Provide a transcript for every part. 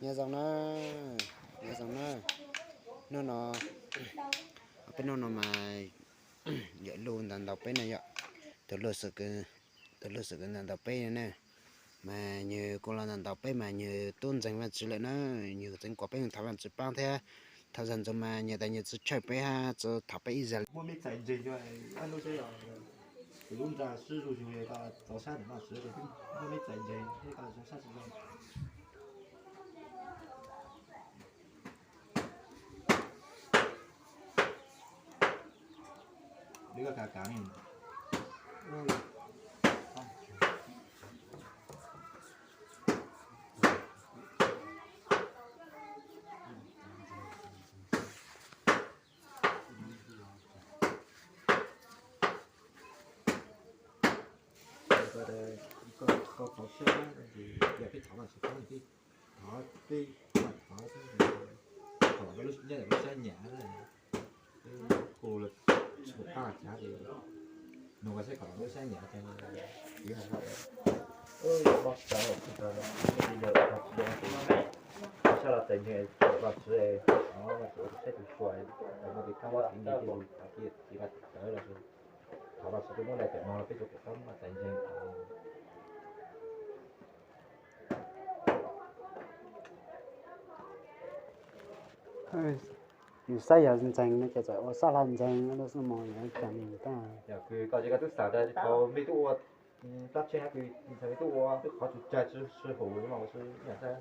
Nyob zoo na, nyob zoo na. Hnub no, peb hnub no mas yawm luj ntaus ntaus peb na yom. Tus luj xwm, tus luj xwm ntaus ntaus peb na. Mas nws kuj los ntaus ntaus peb mas nws tub ntseeg Vajtswv lawm na. Nws tseem kom peb thov Vajtswv paab thiab. Thov zam ntxuv mas nws tas nws tsi tshawj peb hab tsi thov peb ib zaug. Muaj mej txais ntseeg, lub nra sib zuj zus, koj txaus sab ntawm Vajtswv, muaj mej txais ntseeg, koj zoo sab tsi zoo. Koj txaus sab, yog peb thov Vajtswv paab, peb thov, peb thov, thov koj lub, nyob ntawm lub sab nyam, peb hu los tsum paab cas ces nug koj saib kom lub sab nyam ces tiv hau hau, mob sab los tsis tau, tsis yog, tsis yog, sab los txais ntseeg, Vajtswv, Vajtswv ua tus saib tus xyuas, muaj tus kab mob tiv ntsis tus thav kiag txiv qas tawv los sis thov Vajtswv tuaj muab daim tawm no los peb tsuas pom qab muaj txais ntseeg. Yus saib yog ntseeg no ces txawm ua sab hlau ntseeg no xwb mas yog cas nws tag. Yog kws koj tsis, koj tub xav tas tsis tau mej tub ua, tab tsheb hab kws ntxhais mej tub ua twb qhov tsis cai tsis sib haum mas ua si yam sab.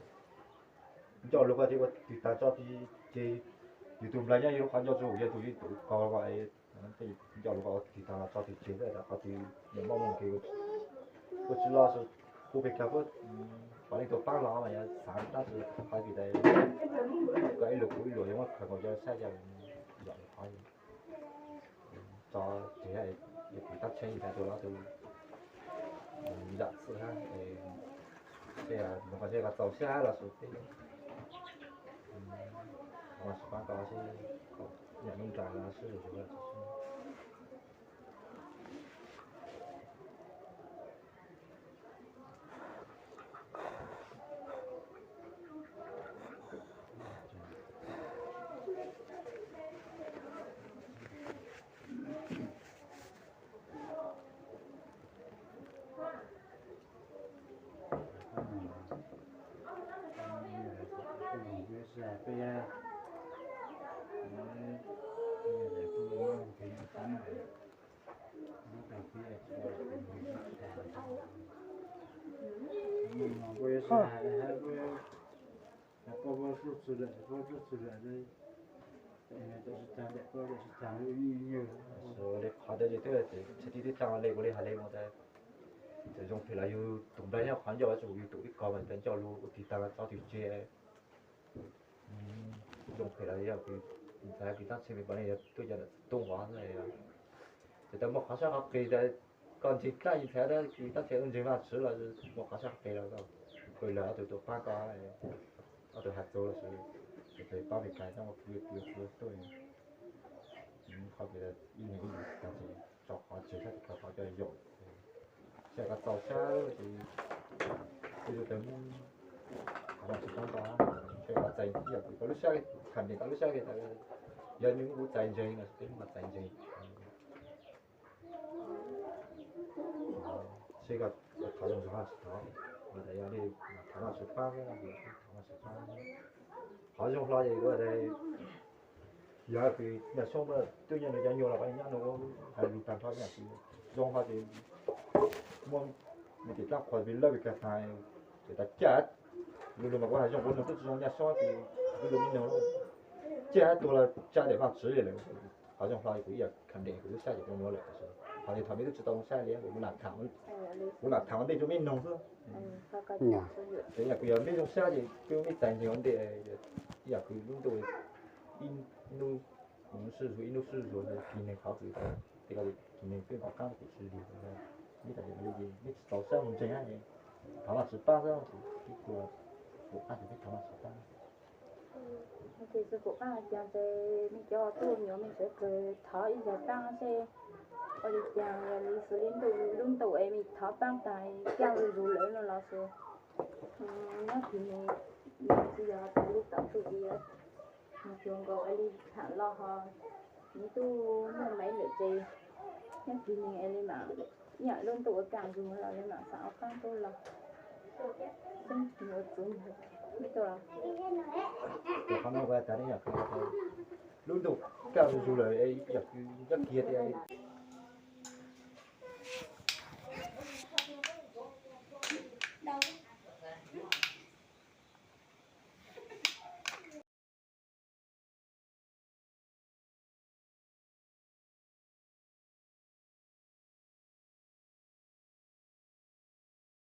Nco lug koj tsis ua tig tag tso tig ceg, yus tus nplaig nyob yus lub qhov nco tsis haum yog tus yus tus kaus, nco lug koj ua tig tag los tso tig ceg xwb, qhov twg niam muaj muaj kev ua tsis los, kuv pem kag puab, puav leej tuaj paab los mas yog xav tab sis qhov twg tas koj ib lus kuv ib lus yuav muab khaws nkaus cov saib yam qhov tso tig, yog kuv tab tsheb tas tus los tus zam xwb hab, es nug koj seb koj txaus sab los sis peb, los sis paab koj seb, yam nub nra los sib zuj zus. Li qhov tas es twb tsis tau le kuv li hais li mus tas, txawm zoo phem los yus tus nplaig nyob qhov ncauj, tsuas yus tus ib kog mas tas nco lug ua tig tag tso tig ceg. Zoo phem los yog kws ntxhais kws tab tsheb me pas neeg yog tuaj cov ntawm tub nqov xwb, txawm tas muaj qhov sab qhov qis tas koj ntseeg dlaab ntxhais tab kws tab tsheb ntseeg Vajtswv los muaj qhov sab qhov qis los koj, kws lawv ob tug tuaj paab koj, ob tug has txug los sis paab Meskas coj mus kws kws tuaj, qhov kws ib neeg ib yus tag tso qhov tseg sab tes khaws qhov coj yaum, saib koj txaus sab ces peb tug tau muab qhov no tsis tau ntau, saib koj txais ib yam kws koj lub sab, kham nteem koj lub sab tas yog nws muab kuv txais ntseeg los sis peb muab koj txais ntseeg. Seb koj thov zoo zog los tsis thov, los tas yog li thov Vajtswv paab, thov Vajtswv paab. Qhov zoo hlo ces kuv tas yog kws nyaj xyoob twb nyob nws cov nyuag los koj nyob nws hais lus tag nrho, zoo hlo ces muab nws tim dlaab qhuas pem lawb pem kag tas, ces tas caj, lus lus mas kuv hais zoo kuv nug twb tsis zoo, nyaj xyoob ces kuv lus me nug, caj tuag los tsa daim Vajtswv li lawm. Qhov zoo hlo kuv ib yam kham nteem kuv lub sab ces kuv yuav lawm, qhov ntawd thaum me tub tsis tau zoo sab li, kuv lam tham ua ntej rua mej noog xwb. Ces yog kuv yog mej zoo sab ces peb mej txais ntseeg ua ntej, ib yam kws lub ntuj ib hnub sib zuag ib hnub sib zuag, kis neeg qhov kws tas, tej ko kis neeg peb nqos qaab kuj sib zuag, mej tas li mej tsis txaus sab mus ntseeg hab, thov Vajtswv paab xwb, peb kuj pum qaab ces peb thov Vajtswv paab. Ces xwb pum qaab hais tias ntawd mej cov tub me nyuam mej tseem kawg thov ib zag paab seb ua li cas, yog li xws li ntuj lub ntuj es mej thov paab tas caaj zuj zus lawm no los sis nyob kis neeg Tsis yog tas li tom tub i, nws cuag nkaus li tham los ho, nws tub muaj maiv lawm ces nyob tsis neeg es li mas, ib yam lub ntuj ua kaj zus los li mas xav ua qaab tub los, xeeb nws ua txwv nws ua tub los. Qhov no ua tas li, lub ntuj kaj zus zus lawm, yog kws nyob kiag tias